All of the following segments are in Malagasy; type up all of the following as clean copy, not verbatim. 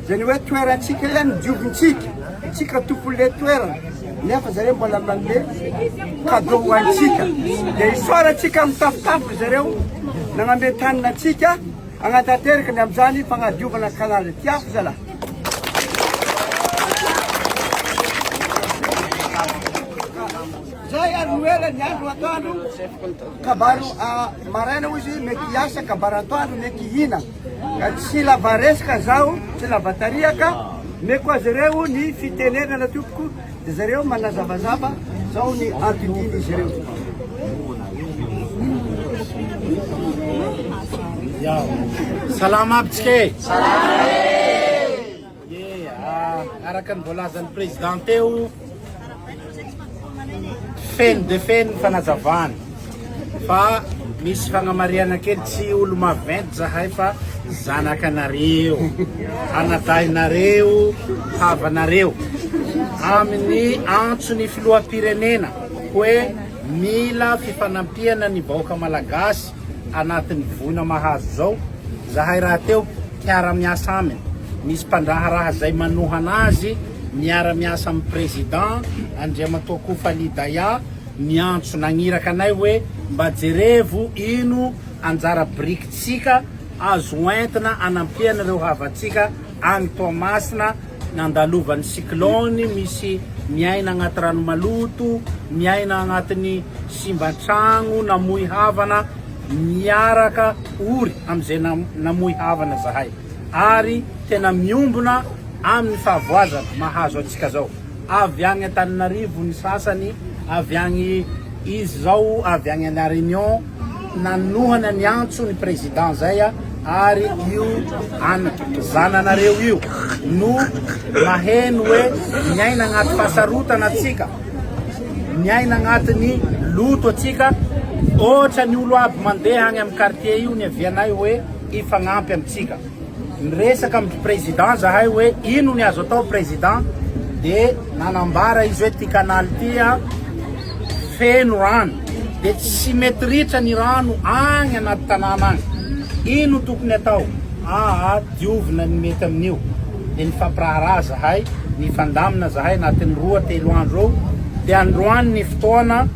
Zany hoe toerantsika ihany diovintsika, tsika tompon'le toerana nefa zareo mbola manome cadeau ho antsika. Dia isaorantsika mitafotafo zareo nagname tanana antsika hagnatanteraka ny amin'izany fagnadiovana canal. Tiako zalahy. Zay ary no ela ny andro atoandro kabaro maraina ozy mety hiasa kabaro atoandro mety hihina. Ka tsy lava resaka zaho, tsy lava tariaka, meko azy ireo ny fitenenana tompoko, de zareo manazavazava zao ny anton-dian'izy ireo. Salama aby tsika e! Salama e! Ye, araka ny voalazan'ny président teo, feno dia feno ny fanazavana fa misy fagnamarihana kely, tsy olo maventy zahay fa zanakanareo, anadahinareo, havanareo. Amin'ny antson'ny filoham-pirenena hoe mila fifanampiana ny vahoaka malagasy anatin'ny voina mahazo zao, zahay rahateo mpiara-miasa aminy, misy mpandraharaha zay manohana azy miara-miasa amin'ny président Andriamatoa Kofali Daya niantso nagniraka anay hoe mba jerevo ino anjara birikintsika azo entina anampiana ireo havantsika agny Toamasina nandalovan'ny cyclone, misy miaina agnaty rano maloto, miaina agnatin'ny simba tragno, namoy havana, miaraka ory amin'izay namoy havana zahay ary tena miombona amin'ny fahavoazana mahazo antsika zao. Avy agny Antananarivo ny sasany, avy agny izy zao avy agny La Réunion, nanohana ny antso ny président zay ary io an zananareo io no maheno hoe miaina agnaty fahasarotana atsika, miaina agnatin'ny loto atsika, ohatra ny olo aby mandeha agny amin'ny quartier io niavianay hoe hifagnampy amitsika. Niresaka amin'ny président zahay hoe ino ny azo atao président de nanambara izy hoe ty canal ty a feno rano de tsy mety ritra ny rano agny anaty tanàna agny ino tokony atao aa diovina ny mety amin'io de nifampiraharaha zahay nifandamina zahay anatin'ny roa telo andro eo de androany ny fotoana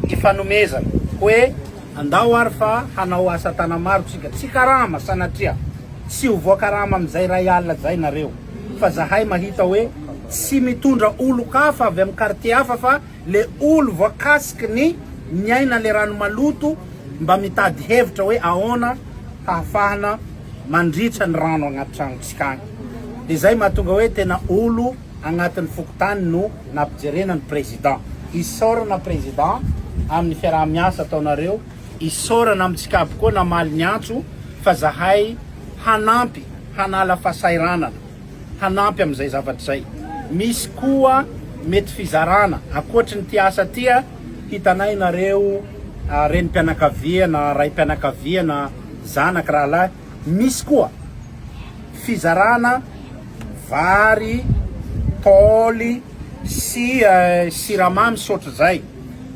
ifanomezana hoe Andao ary fa hanao asa tanamaro tsika, tsy karama sanatria, tsy ho voakarama amin'izay ray alina zay nareo, fa zahay mahita hoe tsy mitondra olon-kafa avy amin'ny quartier hafa fa le olo voakasiky ny miaina le rano maloto mba mitady hevitra hoe ahoana hahafahana mandritra ny rano agnaty tragnontsika agny, de zay mahatonga hoe tena olo agnatin'ny fokontany no nampijerena ny président. Isaorana président amin'ny fiaraha-miasa ataonareo, isaorana amintsika aby koa namaly ny antso fa zahay hanampy hanala fahasahiranana, hanampy amin'izay zavatra izay. Misy koa mety fizarana ankoatry ny ty asa ty, hitanay nareo renim-pianakaviana, raim-pianakaviana, zanaka, rahalahy, misy koa fizarana vary, tôly sy siramamy sy ohatr'izay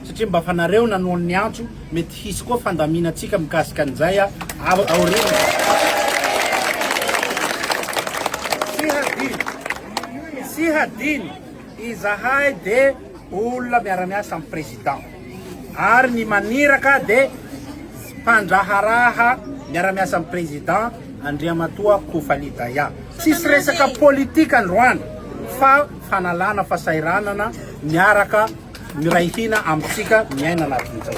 satria mba fa nareo nanoa ny antso mety hisy koa fandaminantsika mikasika an'izay aoriana. Tsy hadino, tsy hadino izahay de olona miara-miasa amin'ny président ary ny maniraka de mpandraharaha miara-miasa amin'ny président Andriamatoa Kofali Daya. Tsisy resaka politika androany fa fanalana fasahiranana miaraka miray hina amintsika miaina anatin'izay.